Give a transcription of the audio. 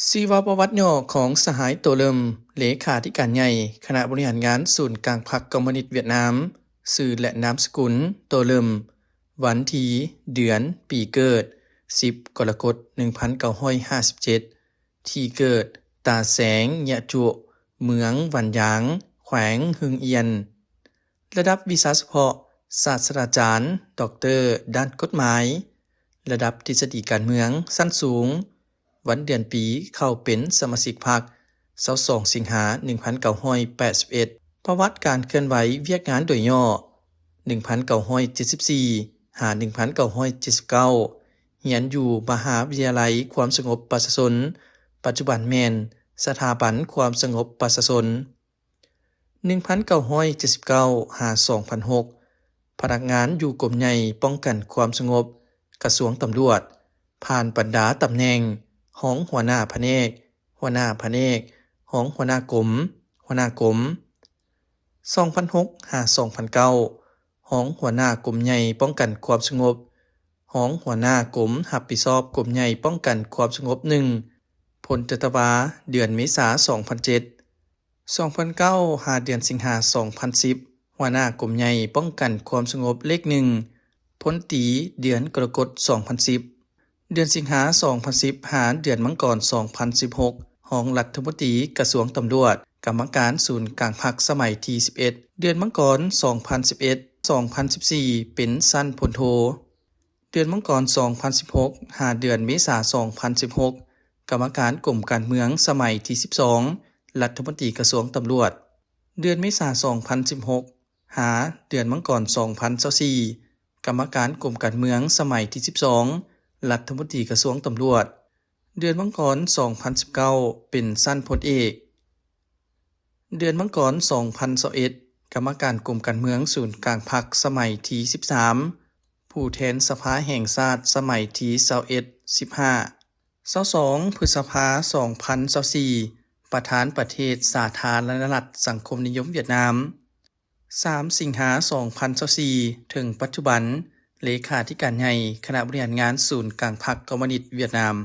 ຊີວະປະຫວັດຫຍໍ້ຂອງສະຫາຍ ໂຕເລິມ, ເລຂາທິການໃຫຍ່ຄະນະບໍລິຫານງານສູນກາງພັກຄອມມູນິດຫວຽດນາມ, ຊື່ ແລະ ນາມສະກຸນ ໂຕເລິມ, ວັນທີ, ເດືອນ, ປີເກີດ, ສິບ ກໍລະກົດ ໜຶ່ງພັນເກົ້າຮ້ອຍຫ້າສິບເຈັດ, ທີ່ເກີດ, ຕາແສງ ຍະຈຸ, ເມືອງວັນຢາງ, ແຂວງເຮີງອຽນ. ລະດັບວິຊາສະເພາະ, ສາດສະດາຈານ ດັອກເຕີ ດ້ານກົດໝາຍ. ລະດັບທິດສະດີການເມືອງ ຊັ້ນສູງ. ວັນເດືອນປີເຂົ້າເປັນສະມາຊິກພັກ ຊາວສອງ ສິງຫາ ໜຶ່ງພັນເກົ້າຮ້ອຍແປດສິບເອັດ. ປະຫວັດການເຄື່ອນໄຫວວຽກງານໂດຍຫຍໍ້ ໜຶ່ງພັນເກົ້າຮ້ອຍເຈັດສິບສີ່ ຫາ ໜຶ່ງພັນເກົ້າຮ້ອຍເຈັດສິບເກົ້າ ຮຽນຢູ່ມະຫາວິທະຍາໄລຄວາມສະຫງົບປະຊາຊົນ, ປັດຈຸບັນແມ່ນສະຖາບັນຄວາມສະຫງົບປະຊາຊົນ. ໜຶ່ງພັນເກົ້າຮ້ອຍເຈັດສິບເກົ້າ ຫາ ສອງພັນຫົກ ພະນັກງານຢູ່ກົມໃຫຍ່ປ້ອງກັນຄວາມສະຫງົບ ກະຊວງຕຳຫຼວດ ຜ່ານບັນດາຕຳແໜ່ງ ຮອງຫົວໜ້າພະແນກ, ຫົວໜ້າພະແນກ, ຮອງຫົວໜ້າກົມ, ຫົວໜ້າກົມ. ສອງພັນຫົກ ຫາ ສອງພັນເກົ້າ ຮອງຫົວໜ້າກົມໃຫຍ່ປ້ອງກັນຄວາມສະຫງົບ, ຮອງຫົວໜ້າກົມຮັບຜິດຊອບກົມໃຫຍ່ປ້ອງກັນຄວາມສະຫງົບ ໜຶ່ງ ພົນຈັດຕະວາ ເດືອນເມສາ ສອງພັນເຈັດ. ສອງພັນເກົ້າ ຫາ ເດືອນສິງຫາ ສອງພັນສິບ ຫົວໜ້າກົມໃຫຍ່ປ້ອງກັນຄວາມສະຫງົບເລກ ໜຶ່ງ ພົນຕີ ເດືອນກໍລະກົດ ສອງພັນສິບ. ເດືອນສິງຫາ ສອງພັນສິບ ຫາ ເດືອນມັງກອນ ສອງພັນສິບຫົກ ຮອງລັດຖະມົນຕີກະຊວງຕຳຫຼວດ, ກຳມະການສູນກາງພັກສະໄໝທີສິບເອັດ. ເດືອນມັງກອນ ສອງພັນສິບເອັດ ສອງພັນສິບສີ່ ເປັນຊັ້ນພົນໂທ. ເດືອນມັງກອນ ສອງພັນສິບຫົກ ຫາ ເດືອນເມສາ ສອງພັນສິບຫົກ ກຳມະການກົມການເມືອງສະໄໝທີສິບສອງ ລັດຖະມົນຕີກະຊວງຕຳຫຼວດ. ເດືອນເມສາ ສອງພັນສິບຫົກ ຫາ ເດືອນມັງກອນ ສອງພັນຊາວສີ່ ກຳມະການກົມການເມືອງສະໄໝທີສິບສອງ ລັດຖະມົນຕີກະຊວງຕຳຫຼວດ. ເດືອນມັງກອນ ສອງພັນສິບເກົ້າ ເປັນຊັ້ນພົນເອກ. ເດືອນມັງກອນ ສອງພັນຊາວເອັດ ກຳມະການກົມການເມືອງສູນກາງພັກສະໄໝທີສິບສາມ ຜູ້ແທນສະພາແຫ່ງຊາດສະໄໝທີຊາວເອັດ ສິບຫ້າ. ຊາວສອງ ພຶດສະພາ ສອງພັນຊາວສີ່ ປະທານປະເທດສາທາລະນະລັດສັງຄົມນິຍົມຫວຽດນາມ. ສາມ ສິງຫາ ສອງພັນຊາວສີ່ ເຖິງປັດຈຸບັນ ເລຂາທິການໃຫຍ່ຄະນະບໍລິຫານງານສູນກາງພັກຄອມມູນິດຫວຽດນາມ.